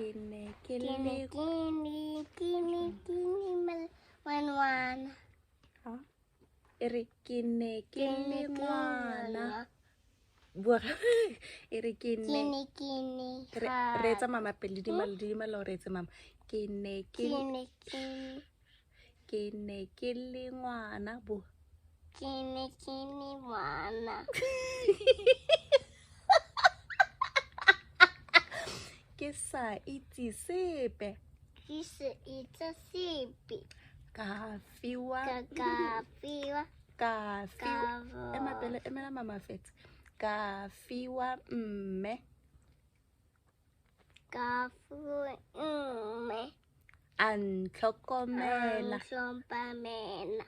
Ke ne ke Ke le ne ke le ke ne ke le ngwana. Ha? E re ke ne ke Ke ne le ke ngwana. Bua e re ke Ke ne ne ke ne re reetsa mama pele didimalo didimalo o reetse mama. Ke ne ke Ke ne ke ke ne ke le ngwana bo. Ke ne ke le ngwana. Ke sa itse sepe. Ke se itse sepe. Ka fiwa Ka ka fiwa ka ka fiwa ema pele emela mama fetse. Ka fiwa mme ka fiwa mme a ntlhokomela ntlhompamela.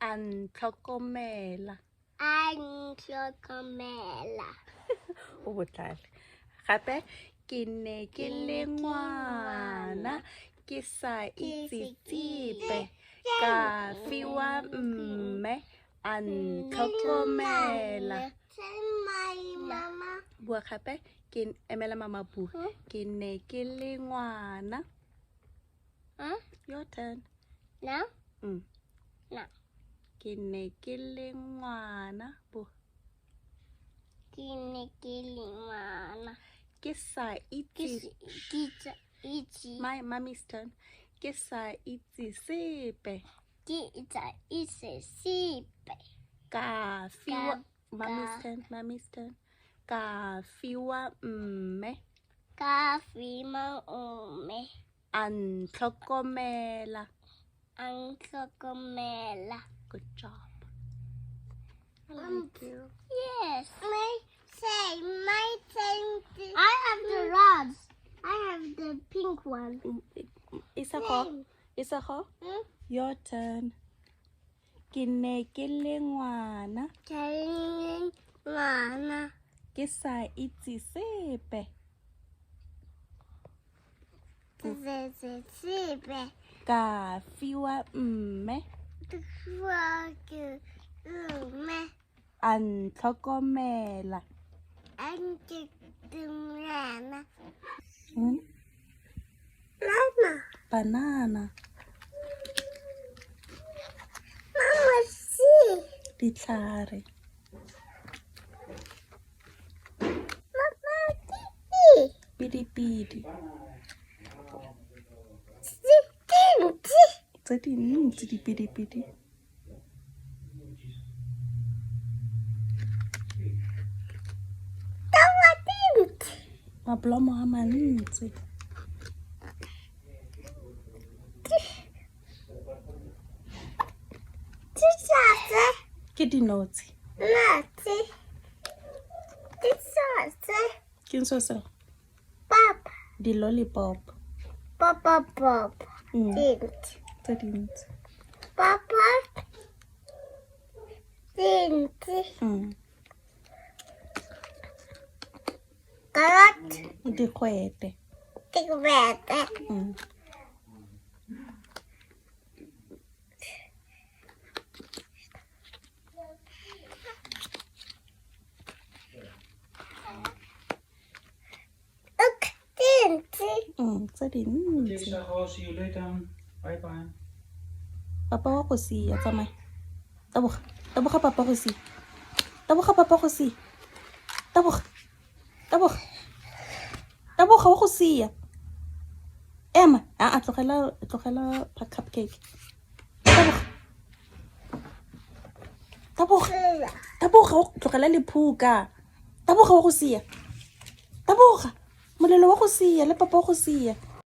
A ntlhokomela. A ntlhokomela. O botlhale. Gape ke ne ke le ngwana ke sa itse sepe ka fiwa mme a ntlhokomela. Tell my mama. Bua gape ke emela mama bua. Ke ne ke le ngwana. Huh? Your turn. Now? Now. Ke ne ke le ngwana bua. Ke ne ke le ngwana. Ke sa Ke itse se ke sa itse my mommy's turn. Ke sa itse sepe. Ke sa itse sepe. Ka fiwa mommy's Ka turn, mommy's turn. Ka fiwa mme Ka fiwa mme a ntlhokomela. A ntlhokomela. Good job. I like you. Yes. My say my thing. I have the rods. I have the pink one. Isako, Isako, your turn. Ke ne ke le ngwana Ke le ngwana. Ke sa itse sepe. Ke sa itse sepe. Ka fiwa mme Ka fiwa ke mme a ntlhokomela. A ntlhokomela. Mama. Banana. Mama, see. Ditlhare. Mama, see. Pidipidi. See, Tse dintsi dipidipidi. Mablomo a mantsi. Ke dinotshi. Ke eng seo seo? Papa. Di-lollipop. Papa pop. Tse dintsi. Papa. Dintsi. Carrot. Digwete. Digwete. Look, dintsi. Tse dintsi. Okay, Sago, see you later. Bye bye. Papa wa go sia, tsamaya. Taboga, taboga papa go sia. Taboga papa go sia. Taboga. Taboga. Taboga wa go sia. Ema, a a tlogela tlogela cupcake. Taboga. Taboga. Taboga o tlogela lephuka. Taboga wa go sia. Taboga. Molelo wa go sia le papa wa go sia.